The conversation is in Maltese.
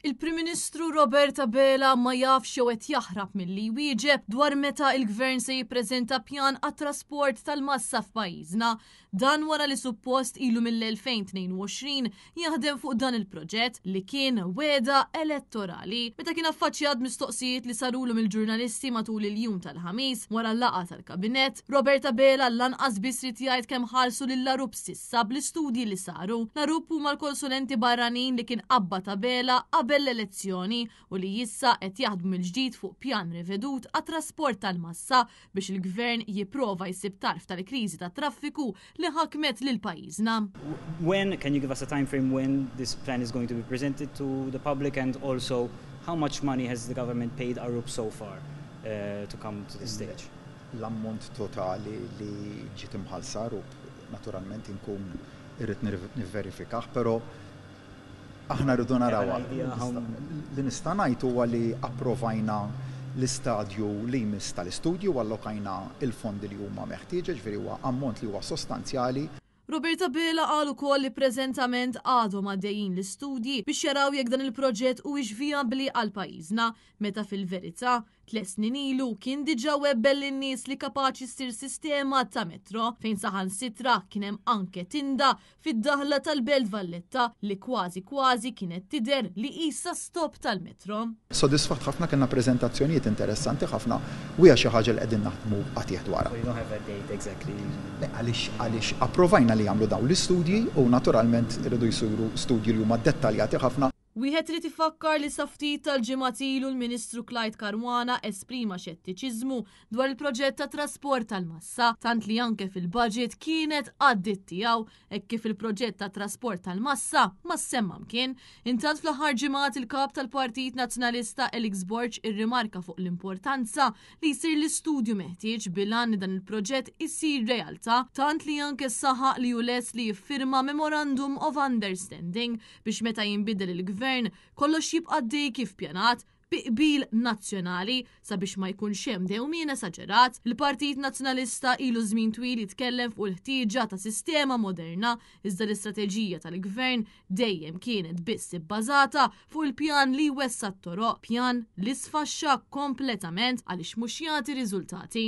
Il-Prim Ministru Robert Abela ma jafx jew qed jaħrab milli jwieġeb dwar meta il-Gvern se jippreżenta pjan għat-trasport tal-massa f'pajjiżna. Dan wara li suppost ilu mill-2022 jaħdem fuq dan il-proġett li kien wegħda elettorali. Meta kien affaċċjat mistoqsijiet li sarulu mill-ġurnalisti matul il-jum tal-Ħamis wara l-laqgħa tal-Kabinett, Robert Abela lanqas biss ried jgħid kemm ħallsu lil Arup s'issa bl-istudji li saru. L-Arup huma l-konsulenti barranin li kien qabbad Abela qabel l-elezzjoni u li issa qed jaħdmu mill-ġdid fuq pjan rivedut għat-trasport tal-massa biex il-Gvern jipprova jsib tarf tal-kriżi tat-traffiku li ħakmet lil pajjiżna. When, can you give us a time frame when this plan is going to be presented to the public and also how much money has the government paid Arup so far to come to this stage? L-ammont totali li ġiet imħallsa Arup naturalment inkun irrid nivverifikah, però aħna rridu narawha. Li nista' ngħid huwa li approvajna l-istadju li jmiss tal-istudju u allokajna l-fondi li huma meħtieġa, jiġifieri huwa ammont li huwa sostanzjali. Robert Abela qal ukoll li preżentament għadhom għaddejjin l-istudji biex jaraw jekk dan il-proġett huwiex vijabbli għal pajjiżna, meta fil-verità, Tle snin ilu kien diġà webbel lin-nies li kapaċi ssir sistema ta' metro fejn saħansitra kien hemm anke tinda fid-daħla tal-Belt Valletta li kważi kważi kienet tidher li qisha stop tal-metro. Sodisfatt ħafna, kellna preżentazzjonijiet interessanti ħafna u hija xi ħaġa li qegħdin naħdmu qatigħ dwarha. So you don't have a date exactly? Le, għaliex għaliex approvajna li jagħmlu dawn l-istudji u naturalment iridu jsiru studji li huma dettaljati ħafna. Wieħed irid ifakkar li sa ftit tal-ġimgħat ilu l-Ministru Clyde Caruana esprima xettiċiżmu dwar il-proġett ta' trasport tal-massa, tant li anke fil-budget kienet għaddiet tiegħu hekk kif il-proġett ta' trasport tal-massa ma ssemma mkien. Intant fl-aħħar ġimgħat il-Kap tal-Partit Nazzjonalista Alex Borg irrimarka fuq l-importanza li jsir l-istudju meħtieġ bil-għan li dan il-proġett isir realtà, tant li anke saħaq li hu lest li jiffirma Memorandum of Understanding biex meta jinbidel il-Gvern kollox jibqa' għaddej kif pjanat bi qbil nazzjonali sabiex ma jkunx hemm dewmien esaġerat. Il-Partit Nazzjonalista ilu żmien twil jitkellem fuq il-ħtieġa ta' sistema moderna iżda l-istrateġija tal-Gvern dejjem kienet biss ibbażata fuq il-pjan li jwessa' t-toroq, pjan li sfaxxa kompletament għaliex mhux jagħti riżultati.